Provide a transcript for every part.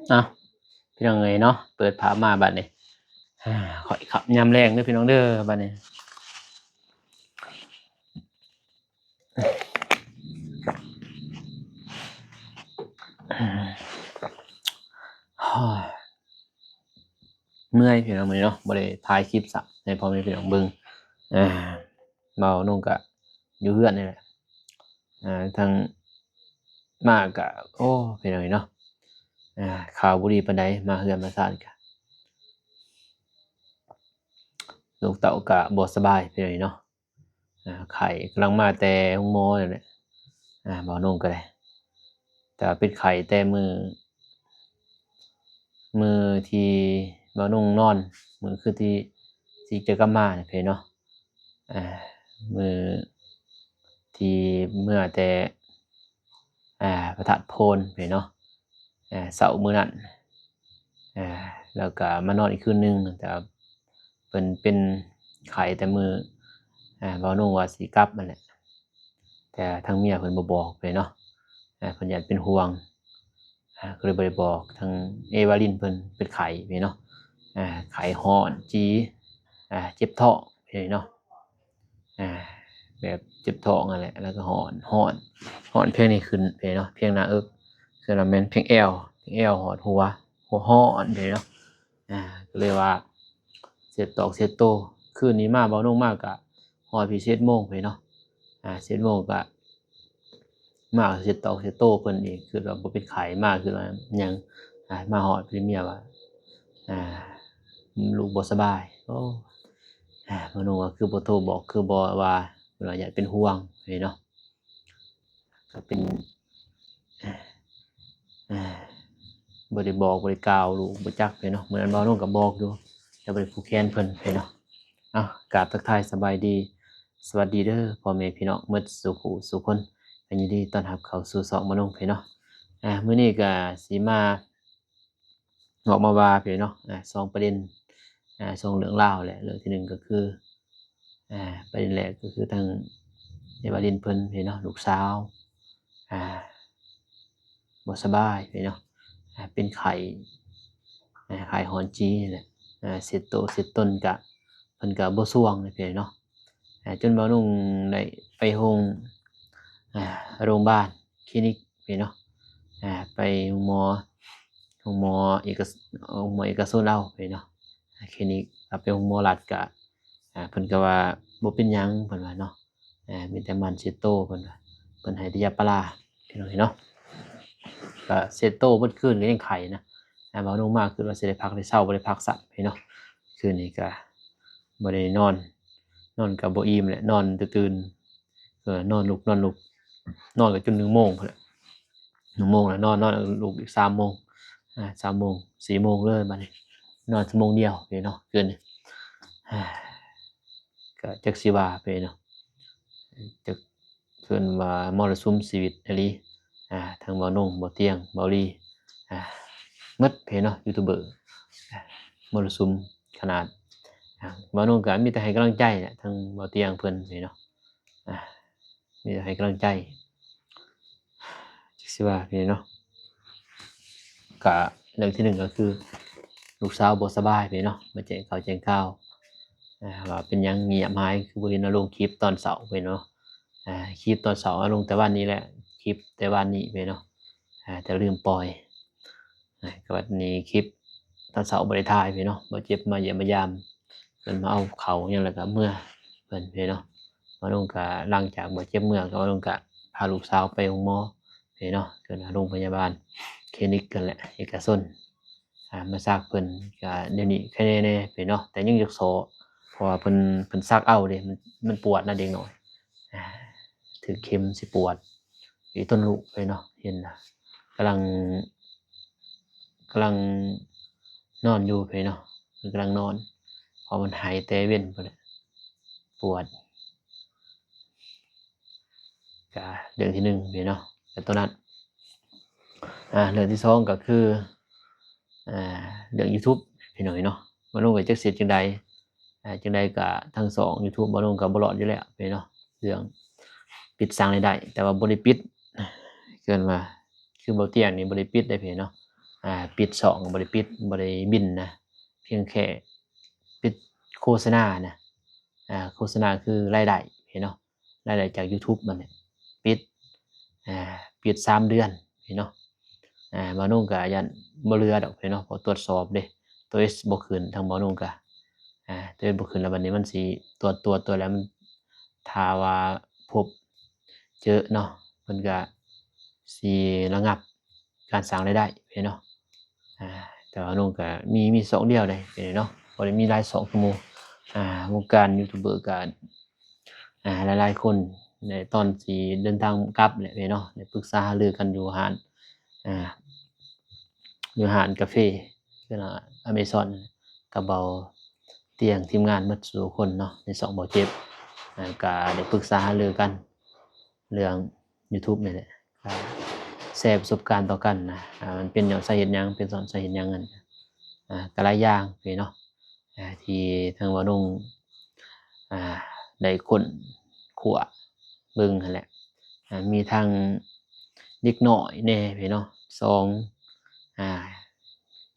ເອົາ ພີ່ນ້ອງເອີຍເນາະ ເປີດພາບມາບັດນີ້ ຂ້ອຍຂັບຍາມແລງເດີພີ່ນ້ອງເດີ ບັດນີ້ ເມື່ອຍພີ່ນ້ອງມື້ນີ້ເນາະ ບໍ່ໄດ້ຖ່າຍຄລິບຊ້ຳໃຫ້ພໍ່ແມ່ພີ່ນ້ອງເບິ່ງ. ເອີ ບ່າວນົງກະຢູ່ເຮືອນນີ້ແຫຼະ ເອີ ທັງມາກະ ໂອ້ ພີ່ນ້ອງເອີຍເນາະ ເອີ ຂ່າວບໍ່ດີປານໃດ ມາເຮືອນມາຊານກະ ລູກເຕົ້າກະບໍ່ສະບາຍພີ່ນ້ອງເອີຍເນາະ. ອ່າ ໄຂ້ກຳລັງມາແຕ່ໂຮງໝໍນັ້ນແຫຼະ ອ່າ ບ່າວນົງກໍໄດ້ ແຕ່ວ່າເປັນໄຂ້ແຕ່ມື້ ມື້ທີ່ບ່າວນົງນອນ ມື້ຄືນທີ່ ທີ່ຈະກັບມານີ້ເນາະ ອ່າ ມື້ທີ່ເມືອແຕ່ ອ່າ ພະທາດໂພນເນາະ ອ່າ ເຊົ້າມື້ນັ້ນ ອ່າ ແລ້ວກໍມານອນອີກຄືນໜຶ່ງ ແຕ່ວ່າເພິ່ນເປັນໄຂ້ແຕ່ມື້ ອ່າ ບ່າວນົງວ່າຊິກັບຫັ້ນແຫຼະ ແຕ່ທາງເມຍເພິ່ນບໍ່ບອກເນາະ ອ່າ ເພິ່ນຢ້ານເປັນຫ່ວງ ອ່າ ກໍເລີຍບໍ່ໄດ້ບອກ. ທາງເອວາລິນເພິ່ນເປັນໄຂ້ເນາະ ອ່າ ໄຂ້ຮ້ອນຈີ່ ອ່າ ເຈັບທ້ອງເນາະ ອ່າ ແບບເຈັບທ້ອງນັ້ນແຫຼະ ແລ້ວກໍຮ້ອນ ຮ້ອນ ຮ້ອນພຽງນີ້ຂຶ້ນເນາະ ພຽງໜ້າເອິກ ສ່ວນນັ້ນແມ່ນພຽງແອວ ພຽງແອວຮອດຫົວ ຫົວຮ້ອນເນາະ ອ່າ ກໍເລີຍວ່າເຊັດຕອກເຊັດໂຕ. ຄືນນີ້ມາ ບ່າວນົງມາກະຮອດພີ້ສິບເອັດໂມງເນາະ ອ່າ ສິບເອັດໂມງກະ ມາເຊັດຕອກເຊັດໂຕເພິ່ນອີກ ຄືວ່າບໍ່ເປັນໄຂ້ ມາຄືວ່າຫຍັງ ອ່າ ມາຮອດເພິ່ນເມຍວ່າ ອ່າ ລູກບໍ່ສະບາຍ ໂອ້ ອ່າ ບ່າວນົງວ່າຄືບໍ່ໂທບອກ ຄືບໍ່ວ່າ ເພິ່ນວ່າຢ້ານເປັນຫ່ວງເນາະ ກໍເປັນ ອ່າ ບໍ່ໄດ້ບອກ ບໍ່ໄດ້ກ່າວ ລູກບໍ່ຈັກເນາະ. ມື້ນັ້ນບ່າວນົງກໍບອກຢູ່ ແຕ່ບໍ່ໄດ້ຜູກແຂນເພິ່ນເນາະ. ເອົາ ກາບທັກທາຍສະບາຍດີ ສະຫວັດດີເດີພໍ່ແມ່ພີ່ນ້ອງໝົດສູ່ຜູ້ສູ່ຄົນ ກໍຍິນດີຕ້ອນຮັບເຂົ້າສູ່ຊ່ອງບ່າວນົງເນາະ. ອ່າ ມື້ນີ້ກໍຊິມາເວົ້າມາວ່າເນາະ ອ່າ ສອງປະເດັນ ອ່າ ສອງເລື່ອງລາວແຫຼະ. ເລື່ອງທີໜຶ່ງກໍຄື ອ່າ ປະເດັນແລກກໍຄືທາງເອວາລິນເພິ່ນເນາະ ລູກສາວ ອ່າ ບໍ່ສະບາຍເນາະ ອ່າ ເປັນໄຂ້ ອ່າ ໄຂ້ຮ້ອນຈີ່ນີ້ແຫຼະ ອ່າ ເຊັດໂຕເຊັດຕົນກະ ເພິ່ນກະບໍ່ຊ່ວງເນາະ ອ່າ ຈົນບ່າວນົງໄດ້ໄປໂຮງ ອ່າ ໂຮງບານ ຄລີນິກເນາະ ອ່າ ໄປໂຮງໝໍ ໂຮງໝໍເອກະ ໂຮງໝໍເອກະຊົນເອົາເນາະ ຄລີນິກ. ຖ້າໄປໂຮງໝໍລັດກະ ອ່າ ເພິ່ນກໍວ່າບໍ່ເປັນຫຍັງ ເພິ່ນວ່າເນາະ ອ່າ ມີແຕ່ໝັ້ນເຊັດໂຕ ເພິ່ນວ່າ ເພິ່ນໃຫ້ແຕ່ຢາປາລາ ພີ່ນ້ອງເນາະ. ກໍເຊັດໂຕເບິດຄືນກໍຍັງໄຂ້ນະ ອ່າ ບ່າວນົງມາຄືວ່າຊິໄດ້ພັກໄດ້ເຊົາ ບໍ່ໄດ້ພັກຊ້ຳເນາະ. ຄືນນີ້ກໍບໍ່ໄດ້ນອນ ນອນກໍບໍ່ອີ່ມແຫຼະ ນອນແຕ່ຕື່ນ ເອີ ນອນລຸກ ນອນລຸກ ນອນກໍຈົນໜຶ່ງໂມງພຸ້ນແຫຼະ ໜຶ່ງໂມງແລ້ວນອນ ນອນລຸກອີກສາມໂມງ ອ່າ ສາມໂມງ ສີ່ໂມງເລີຍບາດນີ້ ນອນຊົ່ວໂມງດຽວເນາະ ຄືນນີ້ ກໍຈັກຊິວ່າໄປເນາະ ຈັກ ເອີ້ນວ່າມໍລະສຸມຊີວິດອີ່ຫຼີ ອ່າ ທັງບ່າວນົງ ບ່າວຕຽງ ບ່າວລີ ອ່າ ໝົດເນາະ ຢູທູບເບີ ອ່າ ມໍລະສຸມຂະໜາດ ອ່າ ບ່າວນົງກໍມີແຕ່ໃຫ້ກຳລັງໃຈແຫຼະ ທັງບ່າວຕຽງເພິ່ນເນາະ ອ່າ ມີແຕ່ໃຫ້ກຳລັງໃຈ ຈັກຊິວ່າແນວໃດເນາະ. ກະເລື່ອງທີໜຶ່ງກໍຄືລູກສາວບໍ່ສະບາຍເນາະ ມາແຈ້ງຂ່າວແຈ້ງຂ່າວ ອ່າ ວ່າເປັນຫຍັງງຽບຫາຍ ຄືບໍ່ເຫັນເອົາລົງຄລິບຕອນເຊົ້າເນາະ ອ່າ ຄລິບຕອນເຊົ້າເອົາລົງແຕ່ວານນີ້ແຫຼະ ຄລິບແຕ່ວານນີ້ເນາະ ອ່າ ແຕ່ລືມປ່ອຍ ອ່າ ກໍບັດນີ້ຄລິບຕອນເຊົ້າບໍ່ໄດ້ຖ່າຍເນາະ ບ່າວເຈັບມາຢ້ຽມມາຢາມ ເພິ່ນມາເອົາເຂົ້າຫຍັງ ແລ້ວກໍເມືອເພິ່ນເນາະ. ບ່າວນົງກໍ ຫຼັງຈາກບ່າວເຈັບເມືອ ກໍບ່າວນົງກໍພາລູກສາວໄປໂຮງໝໍເນາະ ເອີ້ນວ່າໂຮງພະຍາບານ ຄລີນິກຫັ້ນແຫຼະ ເອກະຊົນ ອ່າ ມາສັກເພິ່ນ ກໍດຽວນີ້ໄຄແນ່ແດ່ເນາະ ແຕ່ຍັງຢາກສໍ້ ເພາະວ່າເພິ່ນ ເພິ່ນສັກເອົາເດ້ ມັນ ມັນປວດນະເດັກນ້ອຍ ອ່າ ຖືກເຂັມຊິປວດ ອີ່ຕົນລູກເນາະ ເຫັນນະ ກຳລັງ ກຳລັງນອນຢູ່ເນາະ ເພິ່ນກຳລັງນອນ ເພາະມັນໄຫ້ແຕ່ເວັນພຸ້ນແຫຼະ ປວດ ກະເລື່ອງທີໜຶ່ງເນາະ ກະຕົວນັ້ນ ອ່າ ເລື່ອງທີສອງກໍຄື ອ່າ ເລື່ອງຢູທູບພີ່ນ້ອງເນາະ ບໍ່ຮູ້ວ່າຈັກຊິເຮັດຈັ່ງໃດ ອ່າ ຈັ່ງໃດກໍທາງຊ່ອງຢູທູບບ່າວນົງກໍບໍ່ລອດຢູ່ແລ້ວເນາະ ເລື່ອງປິດສ້າງລາຍໄດ້ ແຕ່ວ່າບໍ່ໄດ້ປິດ ເອີ້ນວ່າ ຄືບ່າວຕຽງນີ້ບໍ່ໄດ້ປິດໄດ້ເນາະ ອ່າ ປິດຊ່ອງກໍບໍ່ໄດ້ປິດ ບໍ່ໄດ້ບິນນະ ພຽງແຄ່ປິດໂຄສະນານະ ອ່າ ໂຄສະນາຄືລາຍໄດ້ເນາະ ລາຍໄດ້ຈາກ YouTube ມັນແຫຼະ ປິດ ອ່າ ປິດສາມເດືອນເນາະ. ອ່າ ບ່າວນົງກໍຢ້ານບໍ່ເຫຼືອດອກເນາະ ເພາະຕວດສອບເດ້ ຕົວເອສບໍ່ຂຶ້ນ ທາງບ່າວນົງກໍ ອ່າ ຕົວເອສບໍ່ຂຶ້ນ ແລ້ວບັດນີ້ມັນຊິຕວດ ຕວດ ຕວດແລ້ວມັນ ຖ້າວ່າພົບເຈີເນາະ ເພິ່ນກໍຊິລະງັບການສ້າງລາຍໄດ້ເນາະ. ອ່າ ແຕ່ວ່ານ້ອງກໍມີ ມີຊ່ອງດຽວໃດເນາະ ບໍ່ໄດ້ມີຫຼາຍຊ່ອງຄືໝູ່. ອ່າ ວົງການຢູທູບເບີກໍ ອ່າ ຫຼາຍໆຄົນໃນຕອນທີ່ເດີນທາງກັບແຫຼະເນາະ ໄດ້ປຶກສາຫາລືກັນຢູ່ຮ້ານ ອ່າ ຢູ່ຮ້ານກາເຟ ຄືຮ້ານອາເມຊອນ ກັບເບົາຕຽງ ທີມງານໝົດສູ່ຄົນເນາະ ໃນຊ່ອງເບົາເຈັບ ອ່າ ກໍໄດ້ປຶກສາຫາລືກັນເລື່ອງຢູທູບນີ້ແຫຼະ ກໍແຊປະສົບການຕໍ່ກັນນະ ອ່າ ມັນເປັນຍ້ອນສາເຫດຫຍັງ ເປັນຍ້ອນສາເຫດຫຍັງນັ້ນ ອ່າ ກໍຫຼາຍຢ່າງເນາະ. ອ່າ ທີ່ທາງບ່າວນົງ ອ່າ ໄດ້ຄົ້ນຄວ້າເບິ່ງຫັ້ນແຫຼະ ອ່າ ມີທັງເດັກນ້ອຍແດ່ເນາະ ສອງ ອ່າ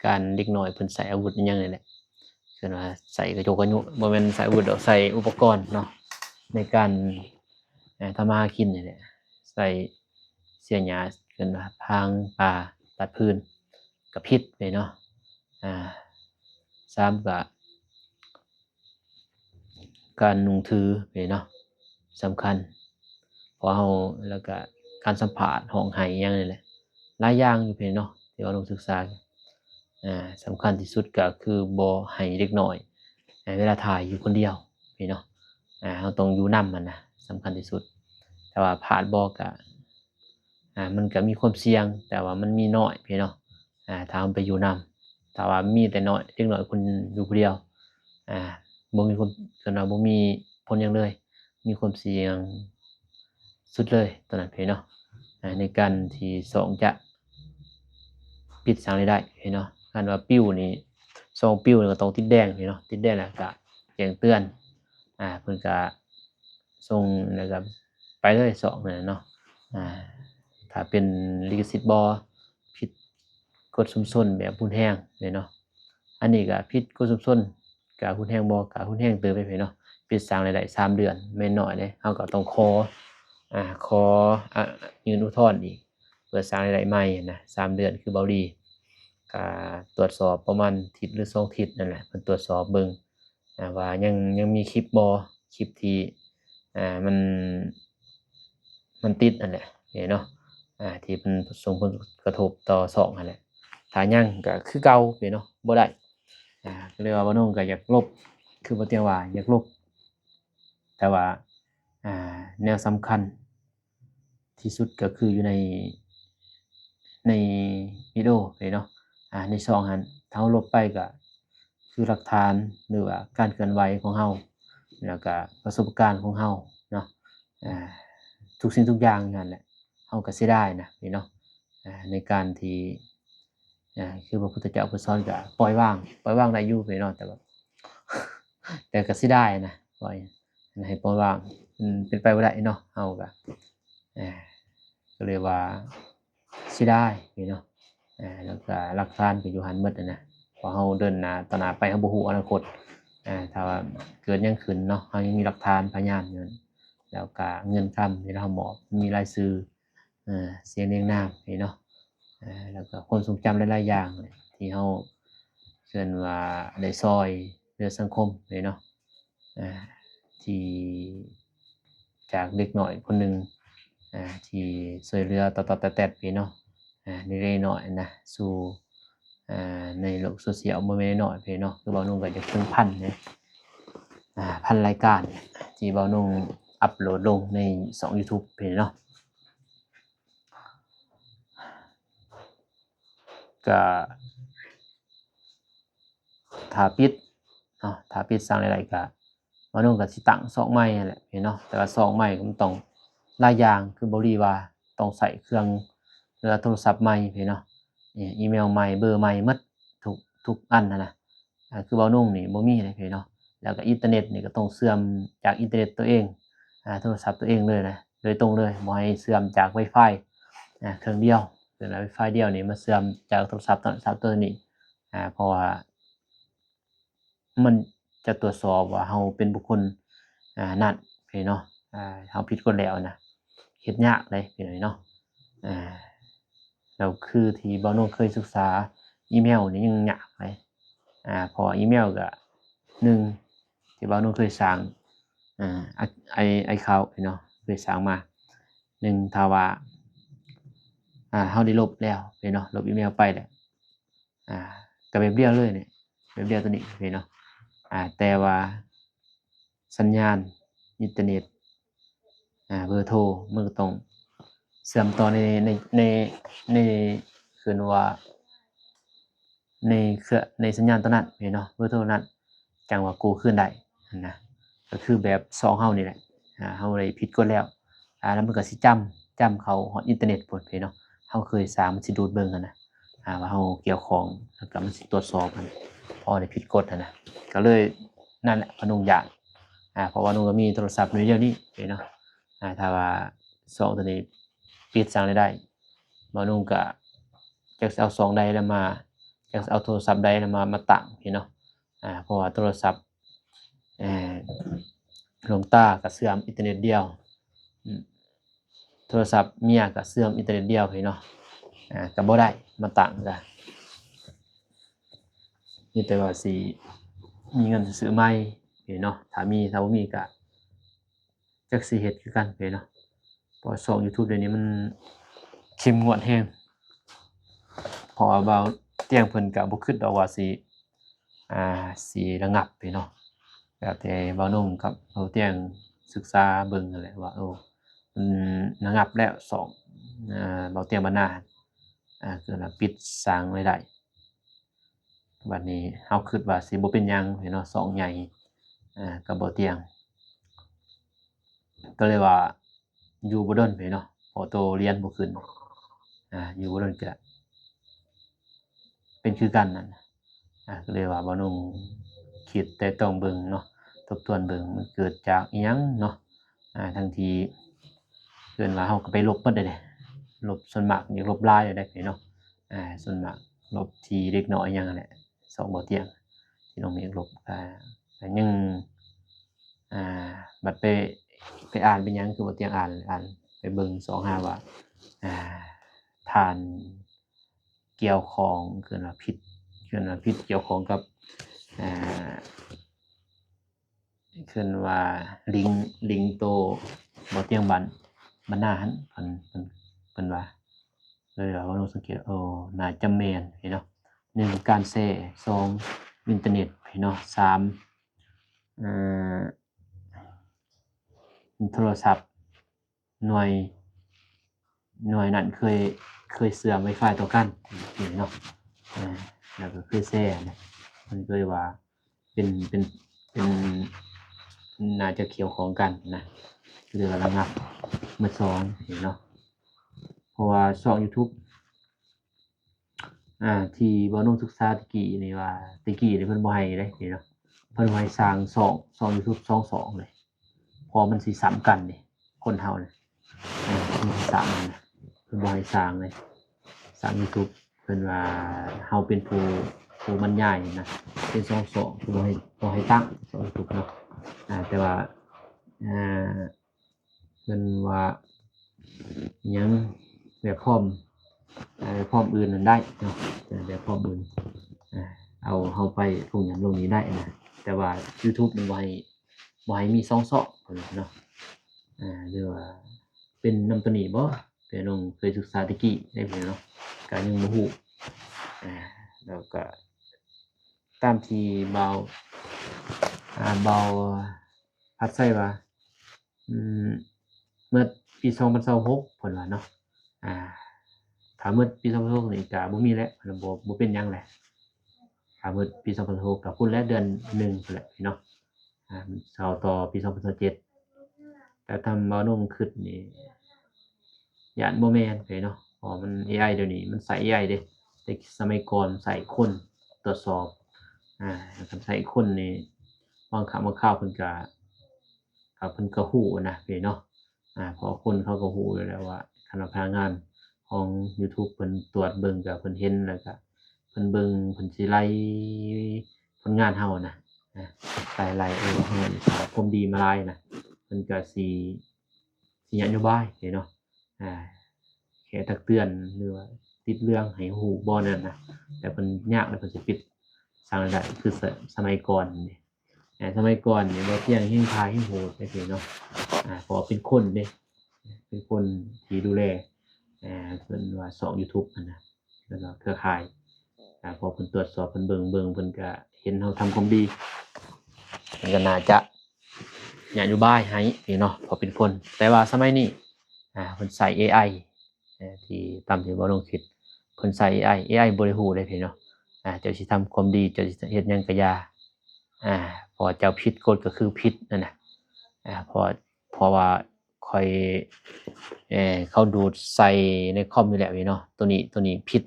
ການເດັກນ້ອຍເພິ່ນໃຊ້ອາວຸດອີ່ຫຍັງນີ້ແຫຼະ ເອີ້ນວ່າໃຊ້ກະໂຈກກະໂຍ ບໍ່ແມ່ນໃຊ້ອາວຸດດອກ ໃຊ້ອຸປະກອນເນາະ ໃນການ ອ່າ ທຳມາຫາກິນນີ້ແຫຼະ ໃຊ້ເສຍຫຍ້າ ເອີ້ນວ່າຖາງປ່າ ຕັດຟືນ ກໍຜິດເນາະ. ອ່າ ສາມ ກໍການນຸ່ງຖືເນາະ ສຳຄັນ ເພາະເຮົາ ແລ້ວກໍການສຳພາດ ຮ້ອງໄຫ້ຫຍັງນີ້ແຫຼະ ຫຼາຍຢ່າງຢູ່ເນາະ ທີ່ວ່າລົງສຶກສາ ອ່າ ສຳຄັນທີ່ສຸດກໍຄືບໍ່ໃຫ້ເດັກນ້ອຍ ໃນເວລາຖ່າຍຢູ່ຄົນດຽວເນາະ ອ່າ ເຮົາຕ້ອງຢູ່ນຳຫັ້ນນະ ສຳຄັນທີ່ສຸດ. ແຕ່ວ່າພາດບໍ່ກໍ ອ່າ ມັນກໍມີຄວາມສ່ຽງ ແຕ່ວ່າມັນມີນ້ອຍເນາະ ອ່າ ຖ້າເຮົາໄປຢູ່ນຳ ຖ້າວ່າມີແຕ່ນ້ອຍ ເດັກນ້ອຍຄົນຢູ່ຜູ້ດຽວ ອ່າ ບໍ່ມີຄວາມ ເອີ້ນວ່າບໍ່ມີຜົນຫຍັງເລີຍ ມີຄວາມສ່ຽງສຸດເລີຍຕອນນັ້ນເນາະ ອ່າ ໃນການທີ່ຊ່ອງຈະປິດສ້າງລາຍໄດ້ເນາະ. ຄັນວ່າປິວນີ້ ຊ່ອງປິວນີ້ກໍຕ້ອງຕິດແດງເນາະ ຕິດແດງແລ້ວກໍແຈ້ງເຕືອນ ອ່າ ເພິ່ນກໍ ສົ່ງ ແລ້ວກໍໄປເລີຍ ສອງ ນັ້ນເນາະ. ອ່າ ຖ້າເປັນລິຂະສິດບໍ່ ຜິດກົດຊຸມຊົນແບບຮຸນແຮງເນາະ ອັນນີ້ກໍຜິດກົດຊຸມຊົນ ກໍຮຸນແຮງບໍ່ ກໍຮຸນແຮງເຕີບເນາະ. ປິດສ້າງລາຍໄດ້ສາມເດືອນ ແມ່ນໜ້ອຍເດ້ ເຮົາກໍຕ້ອງຂໍ ອ່າ ຂໍ ອ່າ ຍື່ນອຸທອນອີກ ເພື່ອສ້າງລາຍໄດ້ໃໝ່ນະ ສາມເດືອນ ຄືເບົາລີ ກໍຕວດສອບປະມານທິດ ຫຼື ສອງທິດນັ້ນແຫຼະ ເພິ່ນຕວດສອບເບິ່ງ ອ່າ ວ່າຍັງ ຍັງມີຄລິບບໍ່ ຄລິບທີ່ ອ່າ ມັນ ມັນຕິດຫັ້ນແຫຼະເນາະ ອ່າ ທີ່ມັນສົ່ງຜົນກະທົບຕໍ່ຊ່ອງຫັ້ນແຫຼະ. ຖ້າຍັງກໍຄືເກົ່າເນາະ ບໍ່ໄດ້ ອ່າ ກໍເລີຍວ່າບ່າວນົງກໍຢາກລົບ ຄືບ່າວຕຽງວ່າຢາກລົບ ແຕ່ວ່າ ອ່າ ແນວສຳຄັນ ທີ່ສຸດກໍຄືຢູ່ໃນ ໃນວິດີໂອເນາະ ອ່າ ໃນຊ່ອງຫັ້ນ ຖ້າເຮົາລົບໄປກໍຄືຫຼັກຖານ ຫຼືວ່າການເຄື່ອນໄຫວຂອງເຮົາ ແລ້ວກໍປະສົບການຂອງເຮົາເນາະ ອ່າ ທຸກສິ່ງທຸກຢ່າງນັ້ນແຫຼະ ເຮົາກໍເສຍດາຍນະເນາະ ອ່າ ໃນການທີ່ ອ່າ ຄືພະພຸດທະເຈົ້າເພິ່ນສອນກໍປ່ອຍວາງ ປ່ອຍວາງໄດ້ຢູ່ເນາະ ແຕ່ວ່າ ແຕ່ກໍເສຍດາຍນະ ປ່ອຍ ໃຫ້ປ່ອຍວາງ ມັນເປັນໄປບໍ່ໄດ້ເນາະ ເຮົາກໍ ອ່າ ກໍເລີຍວ່າເສຍດາຍເນາະ ອ່າ ແລ້ວກໍຫຼັກຖານກໍຢູ່ຫັ້ນໝົດນະ ເພາະເຮົາເດີນໜ້າຕໍ່ໜ້າໄປ ເຮົາບໍ່ຮູ້ອະນາຄົດ ອ່າ ຖ້າວ່າເກີດຫຍັງຂຶ້ນເນາະ ເຮົາຍັງມີຫຼັກຖານພະຍານຢູ່ ແລ້ວກໍເງິນຄຳທີ່ເຮົາມອບ ມີລາຍຊື່ ເອີ ສຽງນຽງນາມເນາະ ເອີ ແລ້ວກໍຄວາມຊົງຈຳຫຼາຍໆຢ່າງທີ່ເຮົາ ເອີ້ນວ່າໄດ້ຊ່ອຍເຫຼືອສັງຄົມເນາະ ເອີ ທີ່ຈາກເດັກນ້ອຍຄົນໜຶ່ງ ເອີ ທີ່ຊ່ວຍເຫຼືອຕອດໆແຕດໆເນາະ ເອີ ເລັກໆນ້ອຍໆນະ ສູ່ ເອີ ໃນໂລກໂຊຊຽວ ບໍ່ແມ່ນນ້ອຍເນາະ ຄືບ່າວນຸ່ງກໍຢາກເຖິງພັນເດ້ ອ່າ ພັນລາຍການທີ່ບ່າວນຸ່ງອັບໂຫຼດລົງໃນຊ່ອງຢູທູບເນາະ ກະຖ້າປິດເນາະ ຖ້າປິດສ້າງລາຍໄດ້ກະ ບ່າວນຸ່ງກະຊິຕັ້ງຊ່ອງໃໝ່ຫັ້ນແຫຼະເນາະ ແຕ່ວ່າຊ່ອງໃໝ່ມັນຕ້ອງຫຼາຍຢ່າງ ຄືເບົາລີວ່າຕ້ອງໃຊ້ເຄື່ອງ ຫຼືວ່າໂທລະສັບໃໝ່ເນາະ ອີເມວໃໝ່ ເບີໃໝ່ໝົດ ທຸກ ທຸກອັນຫັ້ນນະ ອ່າ ຄືເບົານຸ່ງນີ້ບໍ່ມີເດ້ເນາະ ແລ້ວກໍອິນເຕີເນັດນີ້ກໍຕ້ອງເຊື່ອມຈາກອິນເຕີເນັດຕົວເອງ ອ່າ ໂທລະສັບຕົວເອງເລີຍນະ ໂດຍຕົງເລີຍ ບໍ່ໃຫ້ເຊື່ອມຈາກໄວຟາຍ ອ່າ ເຄື່ອງດຽວ ຄືນວ່າໄວຟາຍດຽວນີ້ມາເຊື່ອມຈາກໂທລະສັບໂທລະສັບໂຕນີ້ ອາ ເພາະວ່າມັນຈະຕວດສອບວ່າເຮົາເປັນບຸກຄົນ ອາ ນັ້ນເນາະ ອາ ເຮົາຜິດກົດແລ້ວນະ ເຮັດຍາກເດ້ພີ່ນ້ອງເນາະ ອາ ແລ້ວຄືທີ່ບ່າວນົງເຄີຍສຶກສາອີເມວນີ້ຍັງຍາກເດ້ ອາ ເພາະວ່າອີເມວກະ ໜຶ່ງ ທີ່ບ່າວນົງເຄີຍສ້າງ ອາ ໄອ ໄອຄາວເນາະ ເຄີຍສ້າງມາ ໜຶ່ງ ຖ້າວ່າ ອາ ເຮົາໄດ້ລົບແລ້ວເນາະ ລົບອີເມວໄປແລ້ວ ອາ ກະແບບດຽວເລີຍນີ້ ແບບດຽວໂຕນີ້ເນາະ ອາ ແຕ່ວ່າສັນຍານອິນເຕີເນັດ ອາ ເບີໂທ ມັນກະຕ້ອງເຊື່ອມຕໍ່ໃນ ໃນ ໃນ ໃນ ເອີ້ນວ່າ ໃນເຄື່ອງ ໃນສັນຍານໂຕນັ້ນເນາະ ເບີໂທນັ້ນ ຈັ່ງວ່າກູ້ຄືນໄດ້ຫັ້ນນະ ກະຄືແບບຊ່ອງເຮົານີ້ແຫຼະ ອາ ເຮົາໄດ້ຜິດກົດແລ້ວ ອາ ແລ້ວມັນກະຊິຈຳ ຈຳເຂົ້າຮອດອິນເຕີເນັດພຸ້ນເນາະ ເຮົາເຄີຍສ້າງ ມັນຊິດູດເບິ່ງຫັ້ນນະ ອາ ວ່າເຮົາກ່ຽວຂ້ອງ ແລ້ວກະມັນຊິຕວດສອບຫັ້ນ ເພາະໄດ້ຜິດກົດຫັ້ນນະ ກະເລີຍ ນັ້ນແຫຼະ ບ່າວນົງຢ້ານ ອາ ເພາະວ່ານ້ອງກະມີໂທລະສັບໜ່ວຍດຽວນີ້ເນາະ ອາ ຖ້າວ່າຊ່ອງໂຕນີ້ປິດສ້າງລາຍໄດ້ ບ່າວນົງກະຈັກຊິເອົາຊ່ອງໃດລະມາ ຈັກຊິເອົາໂທລະສັບໃດລະມາ ມາຕັ້ງເນາະ ອາ ເພາະວ່າໂທລະສັບ ອາ ຫຼວງຕາກະເຊື່ອມອິນເຕີເນັດດຽວ ອາ ໂທລະສັບເມຍກະເຊື່ອມອິນເຕີເນັດດຽວເນາະ ອາ ກະບໍ່ໄດ້ມາຕັ້ງກະ ມີແຕ່ວ່າຊິມີເງິນຊື້ໃໝ່ເນາະ ຖ້າມີ ຖ້າບໍ່ມີກະຈັກຊິເຮັດຄືກັນເນາະ ເພາະວ່າຊ່ອງຢູທູບດຽວນີ້ມັນເຂັ້ມງວດແຮງ ເພາະວ່າບ່າວຕຽງເພິ່ນກະບໍ່ຄິດດອກວ່າຊິ ອາ ຊິລະງັບເນາະ ແລ້ວແຕ່ບ່າວນົງກັບບ່າວຕຽງສຶກສາເບິ່ງຫັ້ນແຫຼະວ່າ ໂອ້ ມັນລະງັບແລ້ວ ຊ່ອງ ອາ ບ່າວຕຽງບັນນາ ອາ ຄືວ່າປິດສ້າງລາຍໄດ້ ບາດນີ້ເຮົາຄິດວ່າຊິບໍ່ເປັນຫຍັງເນາະ ຊ່ອງໃຫຍ່ ອາ ກັບບ່າວຕຽງ ກະເລີຍວ່າຢູ່ບໍ່ດົນເນາະ ເພາະໂຕລຽນບໍ່ຂຶ້ນ ອາ ຢູ່ບໍ່ດົນກະເປັນຄືກັນນັ້ນ ອາ ກະເລີຍວ່າບ່າວນົງຄິດໄຕ່ຕອງເບິ່ງເນາະ ທົບທວນເບິ່ງ ມັນເກີດຈາກອີ່ຫຍັງເນາະ ອາ ທັງທີ່ ເອີ້ນວ່າເຮົາກະໄປລົບໝົດເດ້ ລົບ ສ່ວນມາກຢາກລົບຫຼາຍເດ້ເນາະ ອາ ສ່ວນມາກລົບທີ່ເດັກນ້ອຍຫຍັງຫັ້ນແຫຼະ ຊ່ອງບ່າວຕຽງ ທີ່ນ້ອງເມກລົບ ກະ ກະຍັງ ອາ ບັດໄປ ໄປອ່ານເປັນຫຍັງຄືບໍ່ຕຽງອ່ານ ອ່ານ ໄປເບິ່ງສ່ອງຫາວ່າ ອາ ທ່ານກ່ຽວຂ້ອງ ເອີ້ນວ່າຜິດ ເອີ້ນວ່າຜິດກ່ຽວຂ້ອງກັບ ອາ ເອີ້ນວ່າລິງ ລິງໂຕບໍ່ຕຽງບັນ ບັນນາຫັ້ນ ເພິ່ນ ເພິ່ນ ເພິ່ນວ່າ ເລີຍວ່າ ເຮົາຕ້ອງສັງເກດ ໂອ້ ໜ້າຈະແມ່ນເນາະ ໜຶ່ງ ການແຊ ສອງ ອິນເຕີເນັດເນາະ ສາມ ເອີ ໂທລະສັບໜ່ວຍ ໜ່ວຍນັ້ນເຄີຍ ເຄີຍເຊື່ອມໄວຟາຍຕໍ່ກັນເນາະ ເອີ ແລ້ວກະເຄີຍແຊນະ ມັນກະເລີຍວ່າ ເປັນ ເປັນ ເປັນ ໜ້າຈະກ່ຽວຂ້ອງກັນນະ ເລີຍວ່າລະງັບໝົດສອງເນາະ ເພາະວ່າຊ່ອງຢູທູບ ອາ ທີ່ບ່າວນົງສຶກສາແຕ່ກີ້ນີ້ວ່າ ແຕ່ກີ້ນີ້ເພິ່ນບໍ່ໃຫ້ເດ້ເນາະ ເພິ່ນບໍ່ໃຫ້ສ້າງຊ່ອງ ຊ່ອງຢູທູບສອງຊ່ອງເລີຍ ເພາະມັນຊິຊ້ຳກັນເດ້ ຄົນເຮົານະ ອາ ມັນຊິຊ້ຳກັນນະ ເພິ່ນບໍ່ໃຫ້ສ້າງເລີຍ ສ້າງຢູທູບ ເພິ່ນວ່າເຮົາເປັນຜູ້ ຜູ້ບັນຍາຍນະ ເປັນສອງຊ່ອງ ເພິ່ນບໍ່ໃຫ້ ບໍ່ໃຫ້ຕັ້ງຊ່ອງຢູທູບເນາະ ອາ ແຕ່ວ່າ ອາ ເພິ່ນວ່າຫຍັງ ແບບຟອມ ເອີ ແບບຟອມອື່ນນັ້ນໄດ້ເນາະ ເອີ ແບບຟອມອື່ນ ເອົາເຮົາໄປລົງນັ້ນລົງນີ້ໄດ້ນະ ແຕ່ວ່າຢູທູບນີ້ບໍ່ໃຫ້ ບໍ່ໃຫ້ມີສອງຊ່ອງເນາະ ເອີ ຫຼືວ່າເປັນນຳໂຕນີ້ບໍ່ ເປັນນ້ອງເຄີຍສຶກສາແຕ່ກີ້ໄດ້ເນາະ ກະຍັງບໍ່ຮູ້ ເອີ ແລ້ວກະຕາມທີ່ບ່າວ ອາ ບ່າວພັດໄຊວ່າ ອືມ ໝົດປີສອງພັນຊາວຫົກ ເພິ່ນວ່າເນາະ ອາ ຖ້າໝົດປີສອງພັນຊາວຫົກນີ້ກະບໍ່ມີແຫຼະ ເພິ່ນວ່າບໍ່ ບໍ່ເປັນຫຍັງແຫຼະ ຖ້າໝົດປີສອງພັນຊາວຫົກກະພຸ້ນແຫຼະ ເດືອນໜຶ່ງພຸ້ນແຫຼະເນາະ ອາ ເຂົ້າຕໍ່ປີສອງພັນຊາວເຈັດ ແຕ່ຕາມບ່າວນົງຄິດນີ້ ຢ້ານບໍ່ແມ່ນເນາະ ເພາະວ່າມັນ ເອໄອ ດຽວນີ້ມັນໃຊ້ ເອໄອ ເດ້ ແຕ່ສະໄໝກ່ອນໃຊ້ຄົນ ຕວດສອບ ອາ ຄັນໃຊ້ຄົນນີ້ ບາງຄັ້ງບາງຄາວເພິ່ນກະ ເພິ່ນກະຮູ້ນະເນາະ ອາ ເພາະຄົນເຂົາກະຮູ້ຢູ່ແລ້ວວ່າ ຄັນວ່າພະນັກງານ ຂອງ YouTube ເພິ່ນຕວດເບິ່ງ ກໍເພິ່ນເຫັນ ແລ້ວກໍເພິ່ນເບິ່ງ ເພິ່ນຊິໄລ່ຜົນງານເຮົານະ ນະ ໄລ່ໆ ເອີ ເຮົາເຮັດຄວາມດີມາຫຼາຍນະ ເພິ່ນກໍຊິ ຊິນະໂຍບາຍເດ້ເນາະ ອ່າ ແຄ່ຕັກເຕືອນ ຫຼືວ່າຕິດເລື່ອງໃຫ້ຮູ້ບໍ່ນັ້ນນະ ແຕ່ເພິ່ນຍາກແລ້ວເພິ່ນຊິປິດສ້າງລາຍໄດ້ ຄືສະ ສະໄໝກ່ອນນີ້ ອ່າ ສະໄໝກ່ອນນີ້ບໍ່ທ່ຽງແຮງພາແຮງໂຫດໄດ້ເນາະ ອ່າ ເພາະວ່າເປັນຄົນເດ້ ເປັນຄົນທີ່ດູແລ ອ່າ ເພິ່ນວ່າຊ່ອງ YouTube ຫັ້ນນະ ແລ້ວກໍເຄືອຂ່າຍ ອ່າ ເພາະເພິ່ນຕວດສອບ ເພິ່ນເບິ່ງ ເບິ່ງ ເພິ່ນກໍເຫັນເຮົາທຳຄວາມດີ ເພິ່ນກໍໜ້າຈະນະໂຍບາຍໃຫ້ເນາະ ເພາະເປັນຄົນ ແຕ່ວ່າສະໄໝນີ້ ອ່າ ເພິ່ນໃຊ້ ເອໄອ ເອີ ທີ່ຕາມທີ່ບ່າວນົງຄິດ ເພິ່ນໃຊ້ ເອໄອ ເອໄອ ບໍ່ໄດ້ຮູ້ເດ້ເນາະ ອ່າ ເຈົ້າຊິທຳຄວາມດີ ເຈົ້າຊິເຮັດຫຍັງກໍຢ່າ ອ່າ ເພາະວ່າເຈົ້າຜິດກົດກໍຄືຜິດນັ້ນນະ ອ່າ ເພາະ ເພາະວ່າຂ້ອຍ ເອີ ເຂົາດູດໃສ່ໃນຄອມຢູ່ແລ້ວເນາະ ໂຕນີ້ ໂຕນີ້ຜິດ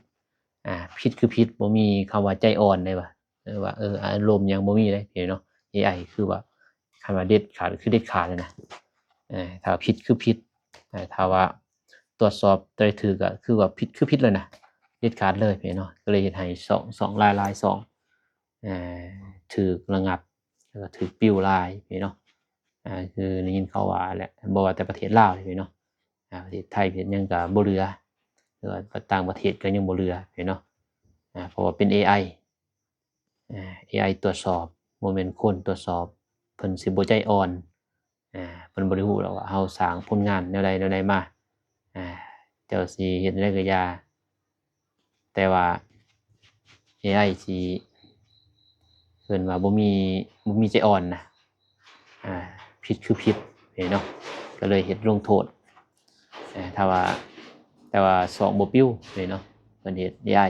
ອ່າ ຜິດຄືຜິດ ບໍ່ມີຄຳວ່າໃຈອ່ອນເດ້ວ່າ ເອີ ວ່າ ເອີ ອາລົມຫຍັງບໍ່ມີເດ້ເນາະ ເອໄອ ຄືວ່າ ຄັນວ່າເດັດຂາດຄືເດັດຂາດເລີຍນະ ເອີ ຖ້າຜິດຄືຜິດ ເອີ ຖ້າວ່າ ຕວດສອບໄດ້ຖືກກໍຄືວ່າຜິດຄືຜິດເລີຍນະ ເດັດຂາດເລີຍເນາະ ກໍເລີຍເຮັດໃຫ້ຊ່ອງ ຊ່ອງຫຼາຍໆ ຊ່ອງ ເອີ ຖືກລະງັບ ແລ້ວກໍຖືກປິວຫຼາຍເນາະ ອ່າ ຄືໄດ້ຍິນເຂົາວ່າແຫຼະ ບໍ່ວ່າແຕ່ປະເທດລາວເດ້ເນາະ ອ່າ ປະເທດໄທ ປະເທດຫຍັງກໍບໍ່ເຫຼືອ ຫຼືວ່າຕ່າງປະເທດກໍຍັງບໍ່ເຫຼືອເນາະ ອ່າ ເພາະວ່າເປັນ ເອໄອ ເອີ ເອໄອ ຕວດສອບ ບໍ່ແມ່ນຄົນຕວດສອບ ເພິ່ນຊິບໍ່ໃຈອ່ອນ ເອີ ເພິ່ນບໍ່ໄດ້ຮູ້ດອກວ່າເຮົາສ້າງຜົນງານແນວໃດແນວໃດມາ ເອີ ເຈົ້າຊິເຮັດແນວໃດກໍຢ່າ ແຕ່ວ່າ ເອໄອ ຊິ ເອີ້ນວ່າບໍ່ມີ ບໍ່ມີໃຈອ່ອນນະ ອ່າ ຜິດຄືຜິດເນາະ ກໍເລີຍເຮັດລົງໂທດ ເອີ ຖ້າວ່າ ແຕ່ວ່າຊ່ອງບໍ່ປິວເນາະ ເພິ່ນເຮັດ ເອໄອ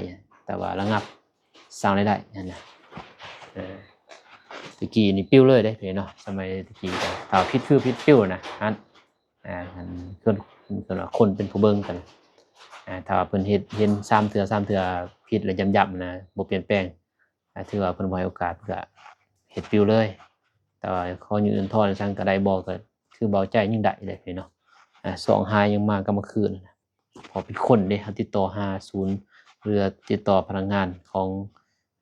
ແຕ່ວ່າລະງັບ ສ້າງລາຍໄດ້ຫັ້ນນະ ເອີ ແຕ່ກີ້ນີ້ປິວເລີຍເດ້ເນາະ ສະໄໝແຕ່ກີ້ ຖ້າຜິດຄືຜິດ ປິວນະ ຫັ້ນ ອ່າ ອັນ ເພິ່ນ ເພິ່ນວ່າຄົນເປັນຜູ້ເບິ່ງກັນ ອ່າ ຖ້າວ່າເພິ່ນເຮັດ ເຫັນສາມເທື່ອ ສາມເທື່ອຜິດແລ້ວຢ້ຳໆນະ ບໍ່ປ່ຽນແປງ ອ່າ ຖືວ່າເພິ່ນບໍ່ໃຫ້ໂອກາດ ເພິ່ນກະເຮັດປິວເລີຍ ແຕ່ວ່າຂໍຍື່ນທອນຈັ່ງຊັ້ນກະໄດ້ບໍ່ ກະຄືເບົາໃຈຍັງໄດ້ເດ້ເນາະ ອ່າ ສອງຫາຍັງມາກັບມາຄືນ ເພາະເປັນຄົນເດ້ ເຮົາຕິດຕໍ່ຫາສູນ ຫຼືວ່າຕິດຕໍ່ພະນັກງານຂອງ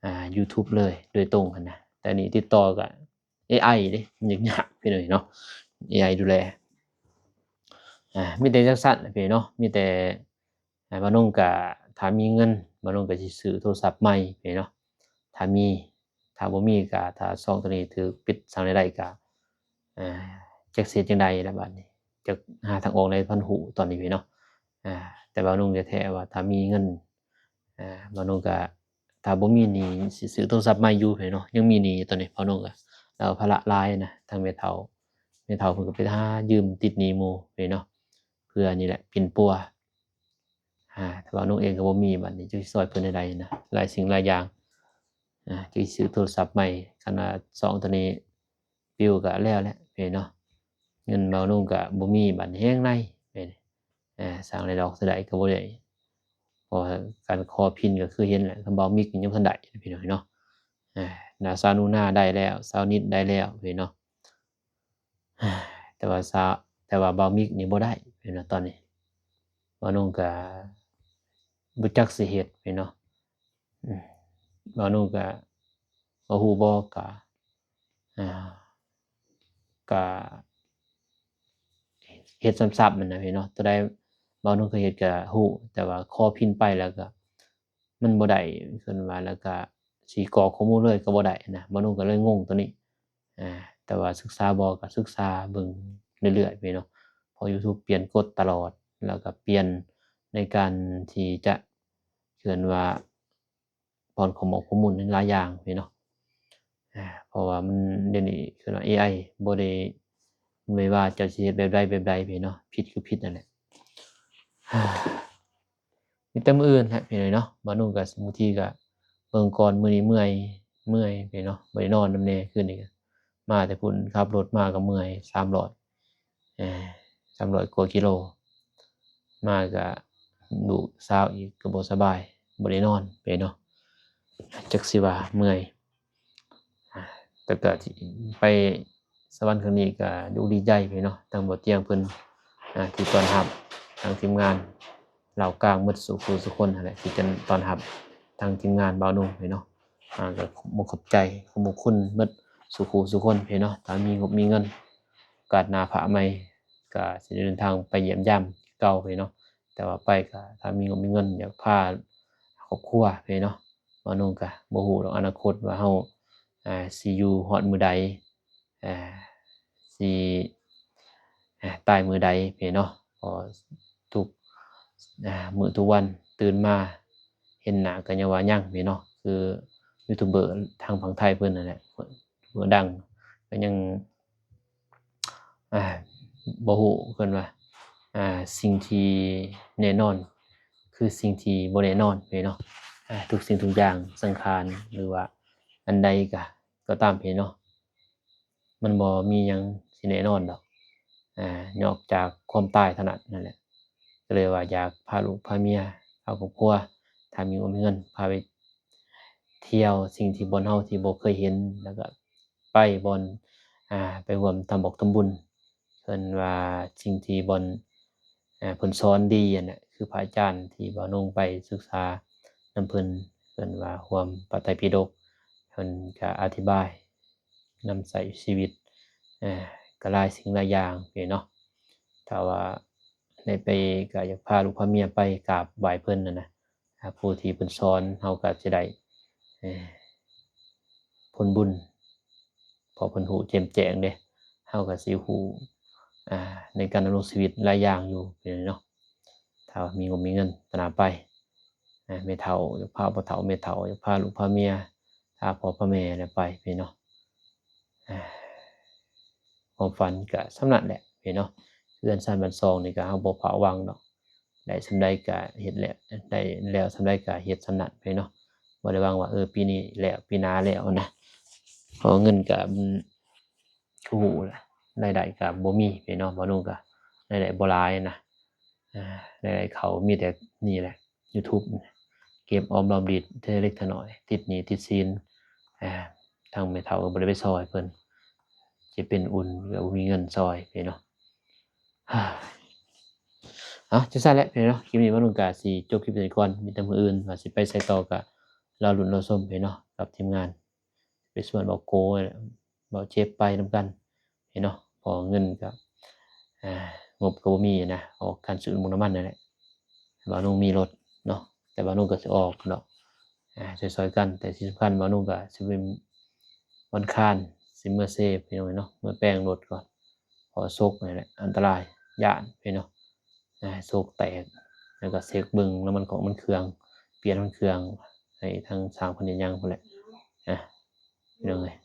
ອ່າ ຢູທູບເລີຍໂດຍຕົງຫັ້ນນະ ແຕ່ນີ້ຕິດຕໍ່ກະ ເອໄອເດ້ ມັນຍາກໆ ພີ່ນ້ອງເນາະ ເອໄອດູແລ ອ່າ ມີແຕ່ຈັ່ງຊັ້ນພີ່ນ້ອງເນາະ ມີແຕ່ ອ່າ ບ່າວນົງກະ ຖ້າມີເງິນ ບ່າວນົງກະຊິຊື້ໂທລະສັບໃໝ່ພີ່ນ້ອງເນາະ ຖ້າມີ ຖ້າບໍ່ມີກະ ຖ້າຊ່ອງໂຕນີ້ຖືກປິດ ສ້າງລາຍໄດ້ກະ ອ່າ ຈັກຊິເຮັດຈັ່ງໃດລະບາດນີ້ ຈັກຫາທາງອອກໃດ ພັນຮູ້ຕອນນີ້ພີ່ນ້ອງເນາະ ອ່າ ແຕ່ບ່າວນົງແທ້ໆ ວ່າຖ້າມີເງິນ ອ່າ ບ່າວນົງກະ ຖ້າບໍ່ມີໜີ້ຊິຊື້ໂທລະສັບໃໝ່ຢູ່ເນາະ ຍັງມີໜີ້ຢູ່ຕອນນີ້ ພໍ່ນ້ອງກະ ລາວພາລະຫຼາຍນະ ທາງແມ່ເຖົ້າ ແມ່ເຖົ້າເພິ່ນກໍໄປຫາຢືມຕິດໜີ້ໝູ່ເນາະ ເພື່ອນີ້ແຫຼະປິ່ນປົວ ອ່າ ຖ້າວ່ານ້ອງເອງກໍບໍ່ມີ ບາດນີ້ຈະຊິຊ່ອຍເພິ່ນແນວໃດນະ ຫຼາຍສິ່ງຫຼາຍຢ່າງ ອ່າ ຈະຊິຊື້ໂທລະສັບໃໝ່ ຄັນວ່າສອງໂຕນີ້ປິວກໍແລ້ວແຫຼະເນາະ ເງິນບ່າວນົງກໍບໍ່ມີ ບາດນີ້ແຮງໃນ ເອີ ສ້າງລາຍໄດ້ດອກເທົ່າໃດກໍບໍ່ໄດ້ ເພາະວ່າການຂໍພິນກໍຄືເຫັນແຫຼະ ຄຳເບົາມິກຍັງບໍ່ທັນໄດ້ພີ່ນ້ອງເນາະ ອ່າ ນາຊາວໜູນາໄດ້ແລ້ວ ຊາວນິດໄດ້ແລ້ວພີ່ນ້ອງເນາະ ແຕ່ວ່າຊາ ແຕ່ວ່າເບົາມິກນີ້ບໍ່ໄດ້ພີ່ນ້ອງ ຕອນນີ້ບ່າວນົງກໍບໍ່ຈັກຊິເຮັດພີ່ນ້ອງເນາະ ອືມ ບ່າວນົງກໍບໍ່ຮູ້ບໍ່ ກໍ ອ່າ ກະເຮັດຊ້ຳໆ ຫັ້ນນະພີ່ນ້ອງເນາະ ໂຕໃດບ່າວນົງເຄີຍເຮັດກະຮູ້ ແຕ່ວ່າຂໍພິນໄປແລ້ວກະມັນບໍ່ໄດ້ ເພິ່ນວ່າ ແລ້ວກະຊິກອກຂໍ້ມູນເລີຍກໍບໍ່ໄດ້ນະ ບ່າວນົງກໍເລີຍງົງໂຕນີ້ ອ່າ ແຕ່ວ່າສຶກສາບໍ່ ກະສຶກສາເບິ່ງເລື້ອຍໆ ພີ່ນ້ອງເນາະ ເພາະຢູທູບປ່ຽນກົດຕະຫຼອດ ແລ້ວກະປ່ຽນໃນການທີ່ຈະ ເອີ້ນວ່າ ປ້ອນຂໍ້ມູນ ຂໍ້ມູນຫຼາຍຢ່າງພີ່ນ້ອງເນາະ ອ່າ ເພາະວ່າມັນ ດຽວນີ້ເອີ້ນວ່າ ເອໄອ ບໍ່ໄດ້ ບໍ່ໄດ້ວ່າເຈົ້າຊິເຮັດແບບໃດແບບໃດພີ່ນ້ອງເນາະ ຜິດຄືຜິດນັ້ນແຫຼະ ມີແຕ່ມື້ອື່ນແຫຼະພີ່ນ້ອງເນາະ ບ່າວນົງກໍບາງທີກໍເບິ່ງກ່ອນ ມື້ນີ້ເມື່ອຍ ເມື່ອຍພີ່ນ້ອງເນາະ ບໍ່ໄດ້ນອນນຳແດ່ ຄືນນີ້ກໍມາແຕ່ພຸ້ນ ຂັບລົດມາກໍເມື່ອຍ ສາມຮ້ອຍ ເອີ ສາມຮ້ອຍກວ່າກິໂລ ມາກະລູກສາວອີກກະບໍ່ສະບາຍ ບໍ່ໄດ້ນອນເນາະ ຈັກຊິວ່າເມື່ອຍ ແຕ່ກະໄປສະຫວັນຄັ້ງນີ້ກະດີອົກດີໃຈເນາະ ທັງບ່າວຕຽງເພິ່ນ ອ່າ ທີ່ຕ້ອນຮັບ ທັງທີມງານ ລາວກາງໝົດສູ່ຜູ້ສູ່ຄົນຫັ້ນແຫຼະ ທີ່ຈະຕ້ອນຮັບທາງທີມງານບ່າວນຸ່ງເນາະ. ອ່າ ກໍຂອບອົກຂອບໃຈ ຂອບຄຸນໝົດສູ່ຜູ້ສູ່ຄົນເນາະ. ຖ້າມີງົບມີເງິນ ໂອກາດໜ້າຟ້າໃໝ່ ກໍຊິໄດ້ເດີນທາງໄປຢ້ຽມຢາມຄືເກົ່າເນາະ. ແຕ່ວ່າໄປກໍຖ້າມີງົບມີເງິນ ຢາກພາຄອບຄົວເນາະ. ບ່າວນຸ່ງກໍບໍ່ຮູ້ດອກອະນາຄົດວ່າເຮົາ ອ່າ ຊິຢູ່ຮອດມື້ໃດ ອ່າ ຊິ ອ່າ ຕາຍມື້ໃດເນາະ. ເພາະທຸກ ອ່າ ມື້ທຸກວັນຕື່ນມາເຫັນໜ້າກໍຍັງວ່າຍັງເນາະ. ຄືຢູທູບເບີທາງຝັ່ງໄທເພິ່ນນັ້ນແຫຼະ ເພິ່ນດັງ ກໍຍັງ ອ່າ ບໍ່ຮູ້ ເພິ່ນວ່າ ອ່າ ສິ່ງທີ່ແນ່ນອນຄືສິ່ງທີ່ບໍ່ແນ່ນອນເນາະ. ອ່າ ທຸກສິ່ງທຸກຢ່າງ ສັງຂານ ຫຼືວ່າອັນໃດກໍ ກໍຕາມເນາະ ມັນບໍ່ມີຫຍັງຊິແນ່ນອນດອກ ອ່າ ນອກຈາກຄວາມຕາຍເທົ່ານັ້ນ ນັ້ນແຫຼະ. ກໍເລີຍວ່າຢາກພາລູກພາເມຍ ພາຄອບຄົວ ຖ້າມີງົບມີເງິນ ພາໄປທ່ຽວສິ່ງທີ່ບ່ອນເຮົາທີ່ບໍ່ເຄີຍເຫັນ ແລ້ວກໍໄປບ່ອນ ອ່າ ໄປຮ່ວມທຳບົກທຳບຸນ ເພິ່ນວ່າສິ່ງທີ່ບ່ອນ ເພິ່ນສອນດີຫັ້ນແຫຼະ ຄືພະອາຈານທີ່ບ່າວນຸ່ງໄປສຶກສານຳເພິ່ນ ເພິ່ນວ່າຮ່ວມພະໄຕປິດົກ ເພິ່ນກະອະທິບາຍນຳໃຊ້ຊີວິດ ເອີ ກະຫຼາຍສິ່ງຫຼາຍຢ່າງເນາະ. ຖ້າວ່າໄດ້ໄປ ກະຢາກພາລູກພາເມຍໄປກາບໄຫວ້ເພິ່ນຫັ້ນນະ ຜູ້ທີ່ເພິ່ນສອນ ເຮົາກໍຈະໄດ້ ເອີ ຜົນບຸນ ເພາະເພິ່ນຮູ້ແຈ່ມແຈ້ງເດ້ ເຮົາກໍຊິຮູ້ ອ່າ ໃນການດຳລົງຊີວິດຫຼາຍຢ່າງຢູ່ເນາະ. ຖ້າວ່າມີງົບມີເງິນຕາໜ້າໄປ ອ່າ ແມ່ເຖົ້າ ຢາກພາພໍ່ເຖົ້າແມ່ເຖົ້າ ຢາກພາລູກພາເມຍ ພາພໍ່ພາແມ່ແລ້ວໄປເນາະ. ອ່າ ຄວາມຝັນກະສ່ຳນັ້ນແຫຼະເນາະ. ເຮືອນຊານບ້ານຊ່ອງນີ້ກະເຮົາບໍ່ພາດຫວັງດອກ ໄດ້ສ່ຳໃດກະເຮັດແລ້ວ ໄດ້ແລ້ວສ່ຳໃດກະເຮັດສ່ຳນັ້ນເນາະ. ບໍ່ໄດ້ຫວັງວ່າ ເອີ ປີນີ້ແລ້ວ ປີໜ້າແລ້ວນະ ເພາະເງິນກະ ອືມ ຮູ້ແຫຼະ ລາຍໄດ້ກະບໍ່ມີເນາະ. ບ່າວນຸ່ງກະລາຍໄດ້ບໍ່ຫຼາຍນະ ອ່າ ລາຍໄດ້ເຂົ້າມີແຕ່ນີ້ແຫຼະ ຢູທູບ ເກັບອອມລອມລິດເທື່ອເລັກເທື່ອນ້ອຍ ຕິດໜີ້ຕິດສິນ ອ່າ ທາງແມ່ເຖົ້າກໍບໍ່ໄດ້ໄປຊ່ອຍເພິ່ນ ຈະເປັນອຸ່ນກໍບໍ່ມີເງິນຊ່ອຍເນາະ. ເອົາ ຈັ່ງຊັ້ນແຫຼະເນາະ ຄລິບນີ້ບ່າວນຸ່ງກະຊິຈົບຄລິບນີ້ກ່ອນ. ມີແຕ່ມື້ອື່ນວ່າຊິໄປໃສຕໍ່ກະລໍລຸ້ນລໍຊົມເນາະ ກັບທີມງານ ໄປຊວນບ່າວໂກ ບ່າວເຈັບໄປນຳກັນເນາະ ເພາະເງິນກໍ ອ່າ ງົບກໍບໍ່ມີນະ ອອກການຊື້ນ້ຳມັນນັ້ນແຫຼະ. ບ່າວນຸ່ງມີລົດເນາະ ແຕ່ບ່າວນຸ່ງກໍຊິອອກດອກ ອ່າ ຊ່ອຍໆກັນ. ແຕ່ທີ່ສຳຄັນ ບ່າວນຸ່ງກໍຊິເປັນວັນອັງຄານ ຊິເມືອເຊພີ່ນ້ອງເນາະ ເມືອແປງລົດກ່ອນ ເພາະສົກນີ້ແຫຼະອັນຕະລາຍ ຢ້ານເນາະ ອ່າ ສົກແຕກ ແລ້ວກໍເຊັກເບິ່ງນ້ຳມັນຂອງນ້ຳມັນເຄື່ອງ ປ່ຽນນ້ຳມັນເຄື່ອງໃຫ້ທາງຊ່າງເພິ່ນເຮັດຫຍັງພຸ້ນແຫຼະ ອ່າ ພີ່ນ້ອງເອີຍ.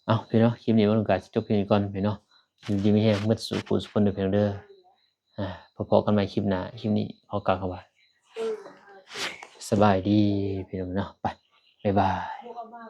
ເອົາ ພີ່ນ້ອງ ຄລິບນີ້ບ່າວນຸ່ງກະຊິຈົບພຽງນີ້ກ່ອນພີ່ນ້ອງ. ຢູ່ດີມີແຮງໝົດສູ່ຜູ້ສູ່ຄົນເດີພີ່ນ້ອງເດີ. ອ່າ ພໍ້ກັນໃໝ່ຄລິບໜ້າ. ຄລິບນີ້ຂໍກ່າວຄຳວ່າ ສະບາຍດີພີ່ນ້ອງເນາະ. ໄປ ບາຍບາຍ.